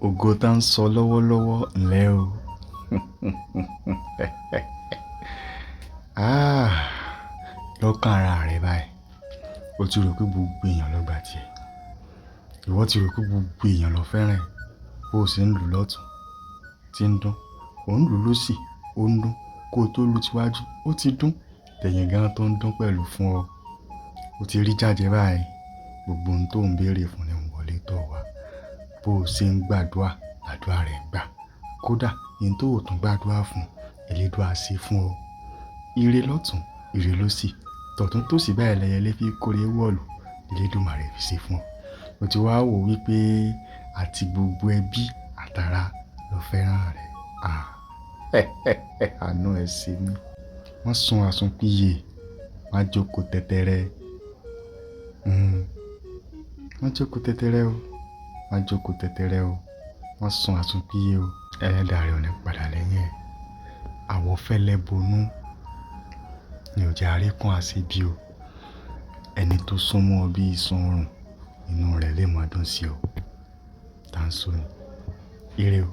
Ògo tá ń sọ lọ́wọ́lọ́wọ́ ńlẹ́ o. Ah, lọ́kàn ara rẹ báyìí, o ti rò pé gbogbo èèyàn ló gbà tiẹ̀. Ìwọ ti rò pé gbogbo èèyàn ló fẹ́ràn ẹ. Bó o ṣe ń lù lọ́tùn, tí ń dún, ò ń lù lósì, ó ń dún. Kó tó lu tíwájú, ó ti dún. Tẹ̀yìn gan tó ń dún pẹ̀lú fún ọ. O ti rí jájẹ báyìí. Gbogbo ohun tó ń béèrè fún ni ń wọlé tọ̀ wá. Bó o ṣe ń gbàdúrà, làdúrà rẹ ń gbà. Kódà ohun tó ò tún gbàdúrà fún, elédùà ṣe fún ọ. Ire lọ́tùn, ire lósì. Tọ̀tún tòsì báyìí lẹyẹlé fi kórè wọ̀lú. Elédùmarè fi ṣe fún ọ. O ti wá wò wípé àti gbogbo ẹbí àtàrà ló fẹ́ràn rẹ. Ah, àánú ẹ ṣe mí. Má sun àsunpìyè, má jókòó tẹ́tẹ́rẹ́. Má jókòó tẹ́tẹ́rẹ́ o. Má jókòó tẹ́tẹ́rẹ́ o. Má sun àsunpìyè o. Ẹlẹ́dàá rẹ ò ní padà lẹ́yìn ẹ. Àwọ̀ fẹ́lẹ́ bonú ni ò jẹ́ àríkún àṣebí o. Ẹni tó súnmọ́ ọ bí iṣan ọrùn, inú rẹ̀ lè máa dùn sí ọ. Tá ń sọ ni. Ire o.